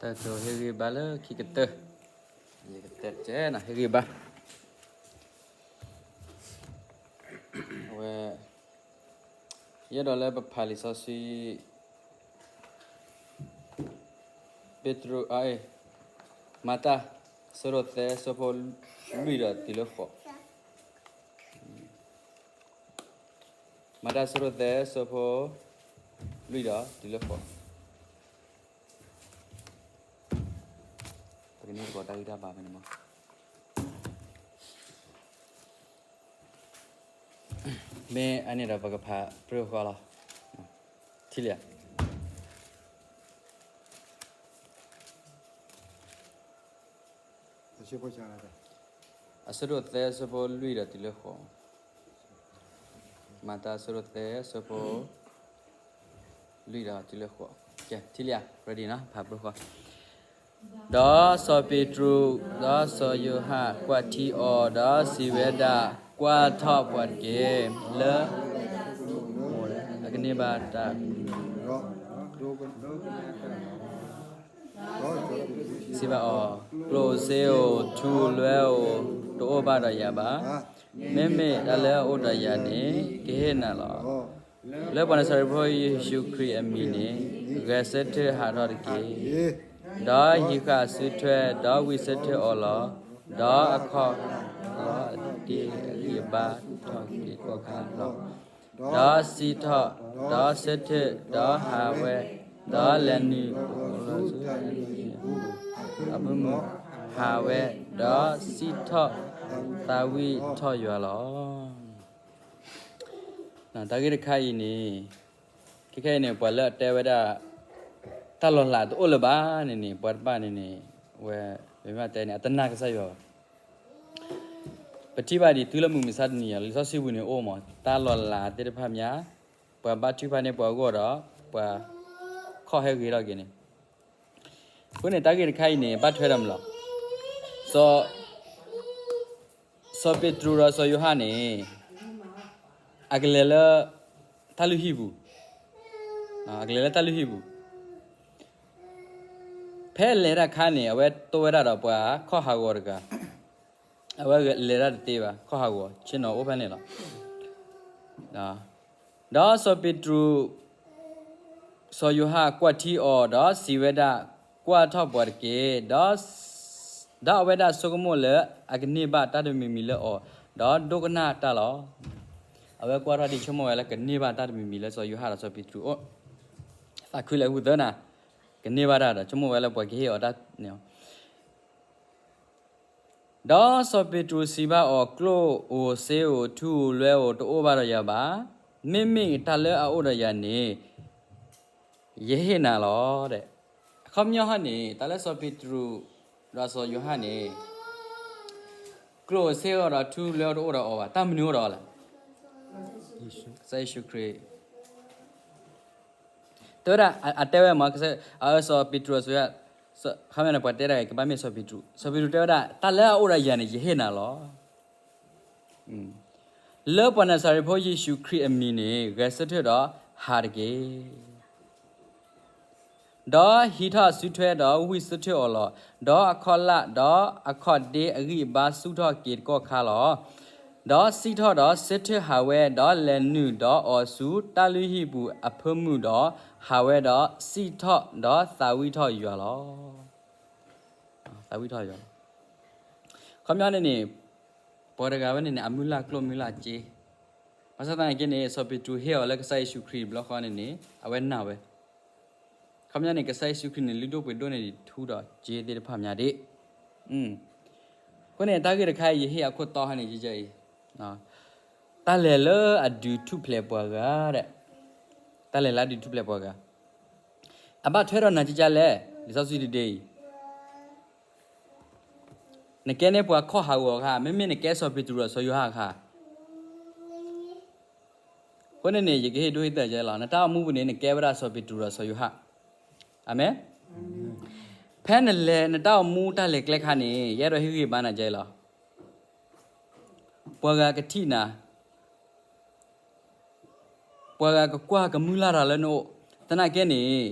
ဟ့ၣ်ဂံၢ်ဘါလၢခံကတၢၢ်, ယကတဲကဲနၤ ဟ့ၣ်ဂံၢ်ဘါ, အဝဲ, ယအဲၣ်ဒိးလၢပဖးလံာ်စီဆှံ ပ့းတရူး, မၤတၢ် အဆၢဒိၣ်သၢ အဆၢဖိလွံၢ်ဒီးတုၤလၢဃိး, မၤတၢ်အဆၢဒိၣ်သၢ အဆၢဖိလွံၢ်ဒီးတုၤလၢဃိး, ပကန့ၢ်သကိးတၢ်ဂံၢ်တၢ်ဘါဖဲန့ၣ်မး. မ့ၢ်အန့ၣ်ဒီးပကဖးပြၢၢ်ဃီလီၤ. ထံၣ်လံဧါ. အဆၢဒိၣ်သၢ အဆၢဖိလွံၢ်ဒီးတုၤလၢဃိး, မၤတၢ်အဆၢဒိၣ်သၢ အဆၢဖိလွံၢ်ဒီးတုၤလၢဃိး, ကဲ ထံၣ်လံဧါ, ready နီၤ, ဖးပြၢၢ်ဃီ. ဒီးစီၤပ့းတရူး, ဒီးစီၤယိၤဟၣ်ကွၢ်ထံအီၤ, ဒီးစံးဝဲဒၣ်, ကွၢ်ထီၣ်ပှၤတက့ၢ်, လၢ အကန့ၢ်ဘၣ်တၢ် စံးဘၣ်အီၤ, ကျိၣ်ဧိၤစ့ဧိၤ, ထူဧိၤလွဲဧိၤ, တအိၣ်ဘၣ်ဒီးယၤဘၣ်. မ့မ့ၢ်တၢ်လၢအအိၣ်ဒီးယၤန့ၣ် ကဟ့ၣ်နၤလီၤ. လၢပှၤနၤစၤရ့းဖိယ့ၣ်ၡူးခရံာ်အမံၤန့ၣ် ဂဲၤဆၢထၢၣ်ဟးထီၣ်တက့ၢ်. ဒီးဟံးဃာ်အစုထွဲ, ဒီးဝံၣ်ဆၢထၢၣ်အီၤလီၤ. ဒီးအခီၣ်လီၤအဒ့အဂံၢ်အဘါထီၣ်က့ၤတကီၢ်ခါလီၤ. ဒီးစံၣ်ထီၣ်, ဒီးဆၢထၢၣ်, ဒီးဟးဝဲ, ဒီးလဲၤနုာ်လီၤဆူတၢ်လုၢ်ဟံၣ်ပူၤ, အဖၢမုၢ်ဟးဝဲ, ဒီးစံၣ်ထီၣ်သးဝံၣ်ထီၣ်ယွၤလီၤ. တၢ်ဂ့ၢ်တခါအံၤန့ၣ်, ခဲခဲအံၤန့ၣ် ပှၤလၢအတဲဝဲဒၣ် တၢ်လီၤလးတအိၣ်လၢၤဘၣ်န့ၣ်န့ၣ် ပှၤတဖၣ်န့ၣ်န့ၣ် ဝဲ, ပမ့ၢ်တဲန့ၣ် အတနာ်ကစၢ်ယွၤဘၣ်. ပထံၣ်ဘၣ်ဒံးတုၤလၢမုၢ်မဆါတနံၤအံၤ လံာ်စီဆှံပူၤန့ၣ်အိၣ်မး တၢ်လီၤလးသ့ၣ်တဖၣ်မး, ပှၤဘါထုကဖၣ်န့ၢ်ပှၤအဂီၢ်ဒီး ပှၤခီၣ်ဟဲဂ့ၤထီၣ်က့ၤန့ၣ်, အဃိန့ၣ် တၢ်ဂ့ၢ်တခါအံၤန့ၣ် ဘၣ်ထွဲဒီးမနုၤလဲၣ်. စီၤ စီၤပ့းတရူးဒီးစီၤယိၤဟၣ်န့ၣ် အကလဲၤလၢ တၢ်လုၢ်ဟံၣ်ပူၤ, အကလဲၤလၢတၢ်လုၢ်ဟံၣ်ပူၤ, ဖဲလဲၤတၢ်ခါန့ၣ် အဝဲတိဝဲဒၣ်ဒီးပှၤခီၣ်ဟးဂီၤတဂၤ, အဝဲလဲၤတၢ်တသ့ဘၣ် ခီၣ်ဟးဂီၤ ဆ့ၣ်နီၤအိၣ်ဖဲန့ၣ်လီၤ. ဒီးစီၤပ့းတရူး စီၤယိၤဟၣ်ကွၢ်ထံအီၤ ဒီးစံးဝဲဒၣ်, ကွၢ်ထီၣ်ပှၤတက့ၢ်. ဒီးအဝဲဒၣ်ဆိကမိၣ်လၢအကန့ၢ်ဘၣ်တၢ်တမံၤမံၤလၢအီၤ, ဒီးဒိကနၣ်တၢ်လီၤ. အဝဲကွၢ်ထီၣ်ဒံးဆိကမိၣ်ဝဲလၢကန့ၢ်ဘၣ်တၢ်တမံၤမံၤလၢစီၤယိၤဟၣ်ဒီးစီၤပ့းတရူးအအိၣ်, သးခုလၢဟူသၢနၤ, ကန့ၢ်ဘၣ်တၢ်ဒီး ဆိကမိၣ်ဝဲလၢပှၤကဟ့ၣ်အီၤတၢ်န့ၣ် ဒီးစီၤပ့းတရူးစံးဘၣ်အီၤ, ကျိၣ်ဧိၤစ့ဧိၤ ထူဧိၤလွဲဧိၤ တအိၣ်ဘၣ်ဒီးယၤဘၣ်. မ့မ့ၢ်တၢ်လၢအအိၣ်ဒီးယၤန့ၣ် ယဟ့ၣ်နၤလီၤ. အခီပညီဟီန့ၣ် တၢ်လၢစီၤပ့းတရူး ဒီးစီၤယိၤဟၣ်န့ၣ် ကျိၣ်ဧိၤစ့ဧိၤဒီးထူလွဲဧိၤတအိၣ်ဒီးအီၤဘၣ်. တၢ်မနုၤအိၣ်ဒီးအီၤလဲၣ်. ကစၢ်ယ့ၣ်ၡူးခရံာ် တဲဝဲဒၣ် အတဲဝဲမး စီၤပ့းတရူး, ခီပညီန့ၣ် ပှၤတဲဒၣ်ကဘၣ်မ့ၢ်စီၤပ့းတရူး, စီၤပ့းတရူးတဲဝဲဒၣ် တၢ်လၢအအိၣ်ဒီးယၤန့ၣ် ယဟ့ၣ်နၤလီၤ. လၢပှၤနၤစၤရ့းဖိယ့ၣ်ၡူးခရံာ်အမံၤန့ၣ် ဂဲၤဆၢထၢၣ်ဒီးဟးတက့ၢ်. ဒီးဟံးထီၣ်အစုထွဲ ဒီးဝံၢ်ဆၢထၢၣ်အီၤလီၤ. ဒီးအခီၣ်လၣ် ဒီးအခီၣ်ဒ့အဂံၢ်အဘါဆူၣ်ထီၣ်က့ၤတကီၢ်ခါလီၤ. ဒီးစံၣ်ထီၣ်ဒီးဆၢထၢၣ်ဟးဝဲ, ဒီးလဲၤနုာ်ဒီးအီၤဆူတၢ်လုၢ်ဟံၣ်ပူၤအဖၢမုၢ်ဒီး ဟးဝဲဒီးစံၣ်ထီၣ်ဒီးသးဝံၣ်ထီၣ်ယွၤလီၤ. သးဝံၣ်ထီၣ်ယွၤလီၤ. ခီပညီန့ၣ်န့ၣ် ပှၤတဂၤဝဲန့ၣ်န့ၣ် အမုၢ်လၢ်ကျိၣ်မုၢ်လၢ်စ့, ဘၣ်ဆၣ်သနာ်က့န့ၣ် စီၤပ့းတရူးဟ့ၣ်အီၤလၢကစၢ်ယ့ၣ်ၡူးခရံာ်တဘျီဃီန့ၣ်န့ၣ် အဝဲနာ်ဝဲ. ခီပညီန့ၣ် ကစၢ်ယ့ၣ်ၡူးခရံာ်န့ၣ် လုၢ်ဒိၣ်ပှ့ၤဒိၣ်န့ၢ်ဒံးထူဒီးစ့သ့ၣ်တဖၣ်မးဒၣ်. အဃိန့ၣ် တၢ်ဂ့ၢ်တခါအံၤ ယဟ့ၣ်အခိၣ်တီဟီန့ၣ် ယဲအံၤ, တၢ်လဲၤလၢအဒုးထူၣ်ဖျဲးပှၤဂၤဒဲး, တၢ်လဲၤလၢအဒုးထူၣ်ဖျဲးပှၤဂၤ အဘၣ်ထွဲဒီးနၤကကလဲၣ်. လံာ်စီဆှံတဒ့အံၤ နကဲန့ၢ်ပှၤခီၣ်ဟးဂီၤအခါ, မ့မ့ၢ်နကဲစီၤပ့းတရူးဒီးစီၤယိၤဟၣ်အခါ, အဃိန့ၣ်န့ၣ် ယကဟ့ၣ်ဒိဟ့ၣ်သၢကဲလီၤ. နတၢ်အိၣ်မူပူၤန့ၣ် နကဲဝဲဒၣ်စီၤပ့းတရူးဒီးစီၤယိၤဟၣ်. အၤမ့ၣ်. ဖဲနလဲၤနတၢ်အိၣ်မူတၢ်လဲၤကျဲခါန့ၣ် ယအဲၣ်ဒိးဟ့ၣ်ဂံၢ်ဘါနၤကဲလီၤ. ပှၤဂၤကထံၣ်နၤ ပှၤဂၤကကွၢ်ကမုၢ်လၢ်တၢ်လၢနအိၣ်, သနာ်က့န့ၣ်,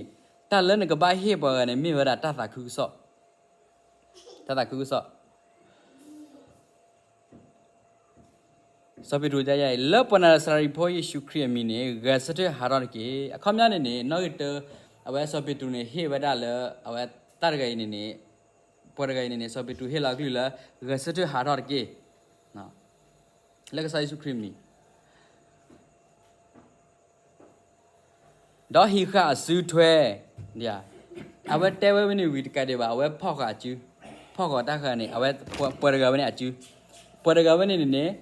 တၢ်လၢနကဘၣ်ဟ့ၣ်ပှၤဂၤန့ၣ် မ့ၢ်ဝဲဒၣ်တၢ်သးခုကစီၣ်, တၢ်သးခုကစီၣ်. စီၤပ့းတရူးတဲယၤအံၤ လၢပှၤနၤစၤရ့းဖိယ့ၣ်ၡူးခရံာ်အမံၤန့ၣ် ဂဲၤဆၢထၢၣ်ဟးထီၣ်တက့ၢ်. အခီပညီန့ၣ်န့ၣ် နီၣ်ဂံၢ်တၢ, အဝဲစီၤပ့းတရူးန့ၣ် ဟ့ၣ်ဝဲဒၣ်လၢ အဝဲတၢ်တဂၤအံၤန့ၣ်န့ၣ်, ပှၤတဂၤအံၤန့ၣ်န့ၣ် စီၤပ့းတရူးဟ့ၣ်လီၤအကလုၢ်လၢ ဂဲၤဆၢထၢၣ်ဟးထီၣ်တက့ၢ်, လၢကစၢ်ယ့ၣ်ၡူးခရံာ်အမံၤ ဒီးဟံးဃာ်အစုထွဲ, အဝဲတဲဝဲဝဲန့ၣ်ဝံၤတကးဒံးဘၣ် အဝဲဖီၣ်ဃာ်အစု, ဖီၣ်ဃာ်တၢ်ဃာ်န့ၣ် အဝဲပှၤတဂၤဝဲန့ၣ်အစု, ပှၤတဂၤဝဲန့ၣ်န့ၣ်န့ၣ်,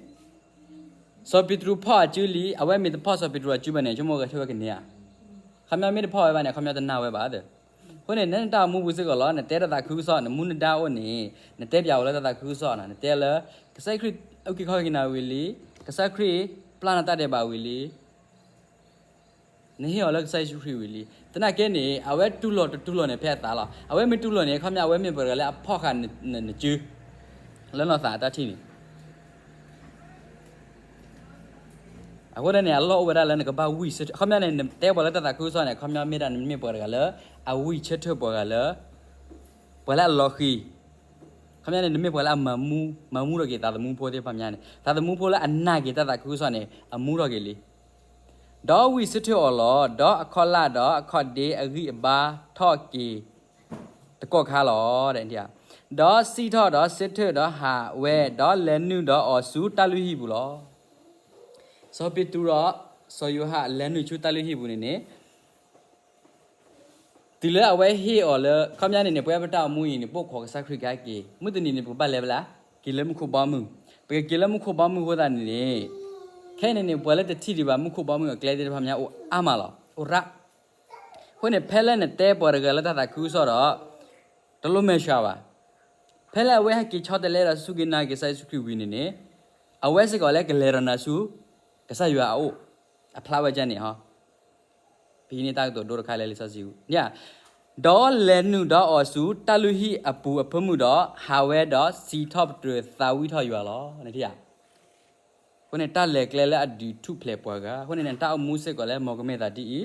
စီၤပ့းတရူးဖီၣ်အစုလံ, အဝဲမ့ၢ်တဖီၣ်စီၤပ့းတရူးအစုဘၣ်န့ၣ် ဆိကမိၣ်ဂဲၤဆၢထၢၣ်ဝဲကန့ၢ်ဧါ. ခီပညီမ့ၢ်တဖီၣ်ဝဲဘၣ်န့ၣ် ခီပညီတနာ်ဝဲဘၣ်ဒီး, အဃိန့ၣ် နတၢ်အိၣ်မူပူၤစ့ၢ်ကီးလီၤ နတဲတၢ်သးခုကစီၣ် နမူနဒါအိၣ်န့ၣ် နတဲပၠးအီၤလၢတၢ်သးခုကစီၣ်န့ၣ် နတဲလၢ ကစၢ်ခရံာ်အုၣ်က့ၤခီၣ်က့ၤနၤဝံၤလံ, ကစၢ်ခရံာ်ပျၢ်နၤတၢ်ဒဲးဘးဝံၤလံ နဟ့ၣ်အီၤလၢကစၢ်ယ့ၣ်ၡူးခရံာ်ဝံၤလံ. သနာ်က့န့ၣ် အဝဲတူၢ်လိာ်တတူၢ်လိာ်န့ၣ် ဖဲအသးလီၤ. အဝဲမ့ၢ်တူၢ်လိာ်န့ၣ် ခီပညီအဝဲမ့ၢ်ပှၤတဂၤလၢအဖီၣ်ဃာ်နစု လၢနီၢ်သးအတၢ်ထံၣ်န့ၣ်. အဃိန့ၣ် အလီၢ်အိၣ်ဝဲဒၣ်လၢနကဘၣ်ဝံၢ်ဆၢထၢၣ်, ခီပညီန့ၣ် နတဲပှၤလၢတၢ်သးခုကစီၣ်န့ၣ် ခီပညီမ့ၢ်ဒၣ်နမ့ၢ်ပှၤတဂၤလၢ အဝံၢ်ဆၢထၢၣ်ပှၤဂၤလၢ ပှၤလၢအလီၤဃံၤ, ခီပညီန့ၣ် နမ့ၢ်ပှၤလၢအမၤမူ, မၤမူထီၣ်က့ၤသးသမူဖိသ့ၣ်တဖၣ်မးန့ၣ် သးသမူဖိလၢအနာ်က့ၤတၢ်သးခုကစီၣ်န့ၣ် အမူထီၣ်က့ၤလံ. ဒီးဝံၢ်ဆၢထၢၣ်အီၤလီၤ. ဒီးအခီၣ်လၢ်ဒီးအခီၣ်ဒ့အဂံၢ်အဘါထီၣ်က့ၤတကီၢ်ခါလီၤ. ဒီးစံၣ်ထီၣ်ဒီးဆၢထၢၣ်ဒီးဟးဝဲ, ဒီးလဲၤနုာ်ဒီးအီၤဆူတၢ်လုၢ်ဟံၣ်ပူၤလီၤ. စီၤပ့းတရူးဒီးစီၤယိၤဟၣ်လဲၤနုာ်ဆူတၢ်လုၢ်ဟံၣ်ပူၤန့ၣ်န့ၣ် တုၤလၢအဝဲဟ့ၣ်အီၤလၢ ခီပညီန့ၣ်န့ၣ် ပဝဲပတၢ်အိၣ်မူအံၤန့ၣ် ပအိၣ်ခိးကစၢ်ခရံာ်ကဟဲက့ၤ မုၢ်တနံၤန့ၣ် ပကဘၣ်လဲၤဝဲဒၣ် က့ၤလၢမူခိၣ်ဘီမုၢ်, ပကက့ၤလၢမူခိၣ်ဘီမုၢ်အဃိသတးန့ၣ်န့ၣ် ခဲအံၤန့ၣ်န့ၣ် ပှၤလၢတထံၣ်ဒံးဘၣ်မူခိၣ်ဘီမုၢ်အကျဲသ့ၣ်တဖၣ်မးအိၣ်အါမးလီၤ, အိၣ်ရၣ်. အဃိန့ၣ် ဖဲလၢနတဲပှၤတဂၤလၢတၢ်သးခုကစီၣ်ဒီး တလိၣ်မဲာ်ဆှးဘၣ်. ဖဲလၢအဝဲဟဲက့ၤဆီတလဲဒီးစူၢ်က့ၤနာ်က့ၤကစၢ်ယ့ၣ်ၡူးခရံာ်ဝံၤန့ၣ်န့ၣ် အဝဲစ့ၢ်ကီးလၢကလဲၤဒီးနၤဆူ ကစၢ်ယွၤအအိၣ် အဖျါဝဲဒ်န့ၣ်ဟီ. ပဟံးန့ၢ်တၢ်ကတိၤဒိတခါလၢလံာ်စီဆှံပူၤ, ဒီးလဲၤနုာ်ဒီးအီၤဆူတၢ်လုၢ်ဟံၣ်အပူၤအဖၢမုၢ်ဒီး ဟးဝဲဒီးစံးထီၣ်ပတြၢၤသးဝံၣ်ထီၣ်ယွၤလီၤ. အဃိန့ၣ် တၢ်လဲၤကျဲလၢအဒုးထူၣ်ဖျဲးပှၤဂၤ, အဃိန့ၣ် နတၢ်အိၣ်မူစ့ၢ်ကီးလၢမီၤကမ့ၢ်သးဒ်အံၤ, ဒီး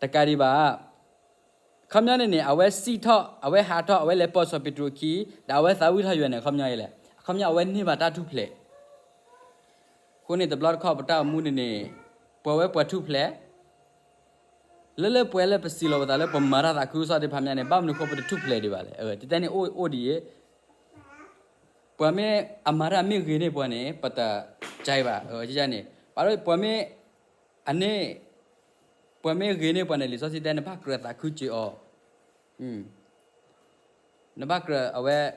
တကးဒံးဘၣ် ခီပညီန့ၣ်န့ၣ် အဝဲစံၣ်ထီၣ် အဝဲဟးထီၣ် အဝဲလဲၤပိာ်စီၤပ့းတရူးအခံ, ဒီးအဝဲသးဝံၣ်ထီၣ်ယွၤန့ၣ် အခီပညီအံၤလဲၣ်, အခီပညီအဝဲန့ၢ်ဘၣ်တၢ်ထူၣ်ဖျဲး. အဃိန့ၣ် တဘျီတခီၣ်ပတၢ်အိၣ်မူန့ၣ်န့ၣ် ပှၤဝဲပှၤထူၣ်ဖျဲး, လၢလၢပှဲၤလၢပစံးလီၤပသးလၢပမၤတၢ်သးခုကစီၣ်သ့ၣ်တဖၣ်မးန့ၣ် ဘၣ်မနုၤအဃိပတထူၣ်ဖျဲးဒံးဘၣ်လဲၣ်. တတဲန့ၣ်အိၣ်အိၣ်ဒ်အံၤ, ပှၤမ့ၢ်အမၤတၢ်မ့ၢ်ဂ့ၤန့ၢ်ပှၤန့ၣ် ပတကဲဘၣ်, န့ၣ်, ပှၤမ့ၢ် အန့ၣ် ပှၤမ့ၢ်ဂ့ၤန့ၢ်ပှၤန့ၣ် လံာ်စီဆှံတဲ နဘၣ်ကြၢးသးခုစၢၤအီၤ, နဘၣ်ကြၢးအဝဲ, အန့ၣ်,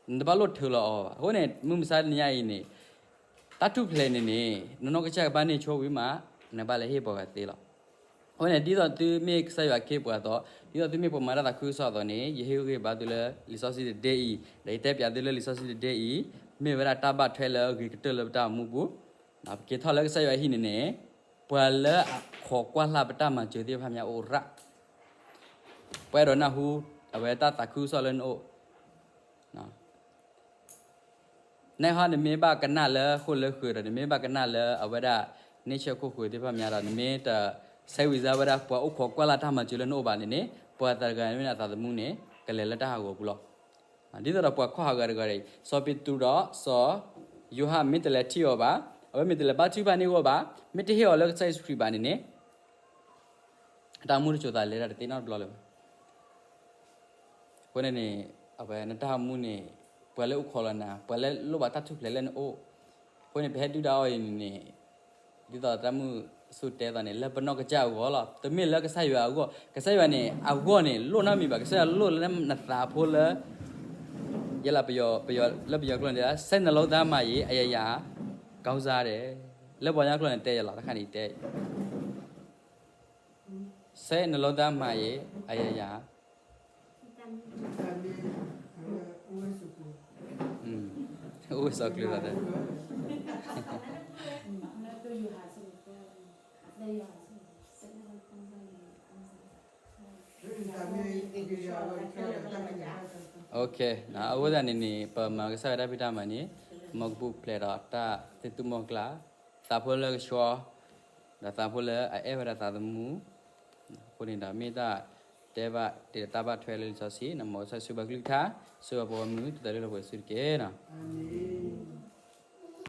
နတဘၣ်လိၣ်ထုးလီၤအီၤဘၣ်. အဃိန့ၣ် မုၢ်မဆါတနံၤညါအံၤန့ၣ် တၢ်ထူၣ်ဖျဲးန့ၣ်န့ၣ် နနီၢ်ကစၢ်ကဘၣ်န့ၢ်ဆိဝံၤမး နဘၣ်လဲၤဟ့ၣ်ပှၤဂၤသ့လီၤ. အဃိန့ၣ် ဒ်သိးသုမ့ၢ်ကစၢ်ယွၤအခ့အပှၤအသိး, ဒ်သိးသုမ့ၢ်ပှၤမၤတၢ်သးခုကစီၣ်အသိးန့ၣ် ယဟ့ၣ်ဂံၢ်ဘါသုလၢ လံာ်စီဆှံတဒ့အံၤ, ဒီးယတဲပၠးသုလၢလံာ်စီဆှံတဒ့အံၤ မ့ၢ်ဝဲဒၣ်တၢ်ဘၣ်ထွဲလၢအဂ့ၤကတၢၢ်လၢပတၢ်အိၣ်မူပူၤ, ပက့ၤထီၣ်လၢကစၢ်ယွၤအဟံၣ်န့ၣ်န့ၣ် ပှၤလၢအခိးကွၢ်လၢ်ပတၢ်မၤစၢၤသ့ၣ်တဖၣ်မးအိၣ်ရၣ်, ပှၤအဲၣ်ဒိးနၢ်ဟူ အဝဲတၢ်သးခုကစီၣ်လၢနအိၣ် နဟီနမ့ၢ်ဘၣ်ကနၣ်လၢဃိၣ်လၢဃၢၤဒီး နမ့ၢ်ဘၣ်ကနၣ်လၢအဝဲဒၣ် nature ခိၣ်ဃၢၤသ့ၣ်တဖၣ်မးဒီး နမ့ၢ်တဆၢဝံၤစါဝဲဒၣ်ပှၤအိၣ်ခိးကွၢ်လၢ်တၢ်မၤစၢၤလၢနအိၣ်ဘၣ်န့ၣ်န့ၣ် ပှၤတဂၤန့ၣ်မ့ၢ်အသးသမူန့ၣ် ကလဲၤလၢတၢ်ဟးဂီၤပူၤလီၤ. ဒ်သိးဒီးပှၤခီၣ်ဟးဂီၤတဂၤဒီး စီၤပ့းတရူးဒီးစီၤယိၤဟၣ်မ့ၢ်တလဲၤထံၣ်အီၤဘၣ်, အဝဲမ့ၢ်တလဲၤဘါထုကဖၣ်န့ၢ်အီၤဘၣ်, မ့ၢ်တဟ့ၣ်အီၤလၢကစၢ်ယ့ၣ်ၡူးခရံာ်ဘၣ်န့ၣ်န့ၣ် အတၢ်အိၣ်မူတစိၤသးလဲၤတၢ်တသ့နီတဘျီလၢၤဘၣ်. အဃိန့ၣ်န့ၣ် အဝဲနတၢ်အိၣ်မူန့ၣ် ပှၤလၢအိၣ်ခိးလီၤနၤ, ပှၤလၢလိၣ်ဘၣ်တၢ်ထူၣ်ဖျဲးလၢနအိၣ်, အဃိန့ၣ် ပဟဲဒုၣ်ဒါအီၤအံၤန့ၣ်န့ၣ် ဒ်သိးတၢ်မုၢ်ဆူၣ်တဲသိးန့ၣ် လၢပနီၢ်ကစၢ်အဂီၢ်လီၤ. တမ့ၢ်လၢကစၢ်ယွၤအဂီၢ်, ကစၢ်ယွၤန့ၣ် အဂီၢ်န့ၣ် လိၣ်နီတမံၤဘၣ်. ကစၢ်ယွၤလိၣ်လၢနသးဖိလၢ ယဲလၢပယီၤ, ပယီၤ, လၢပယီၤကျိာ်န့ၣ်တဲ စိတ်နှလုံးသားမှန်ရင် အရာရာ ကောင်းစားတယ်. လၢပှၤကညီကျိာ်န့ၣ်တဲယၤလီၤ, တခါန့ၣ်တဲ စိတ်နှလုံးသားမှန်ရင် အရာရာ အိၣ်ဝဲစီၤကျၢၤလီၤတဲ အဃိသတးန့ၣ်န့ၣ် ပမၤကစၢ်ယွၤတၢ်ဖံးတၢ်မၤန့ၣ် မ်ကပူၤဖျဲးဒီးတၢ်သ့ၣ်သူၣ်မီၢ်ကျၢ်, သးဖိလၢကဆှီ, ဒီးသးဖိလၢအအဲၣ်ဝဲဒၣ်သးသမူ, အဃိန့ၣ်ဒီး မ့ၢ်တၢ်တဲဘၣ်တ့ၢ်ဒီးတၢ်ဘၣ်ထွဲလၢလံာ်စီဆှံန့ၣ် မ်ကစၢ်ဆိၣ်ဂ့ၤဘၣ်ကလုၢ်ကထါ, ဆိၣ်ဂ့ၤပှၤဂီၢ်မုၢ် တၢ်လၢလၢပှဲၤပှဲၤဆူတက့ၢ်န့ၣ်.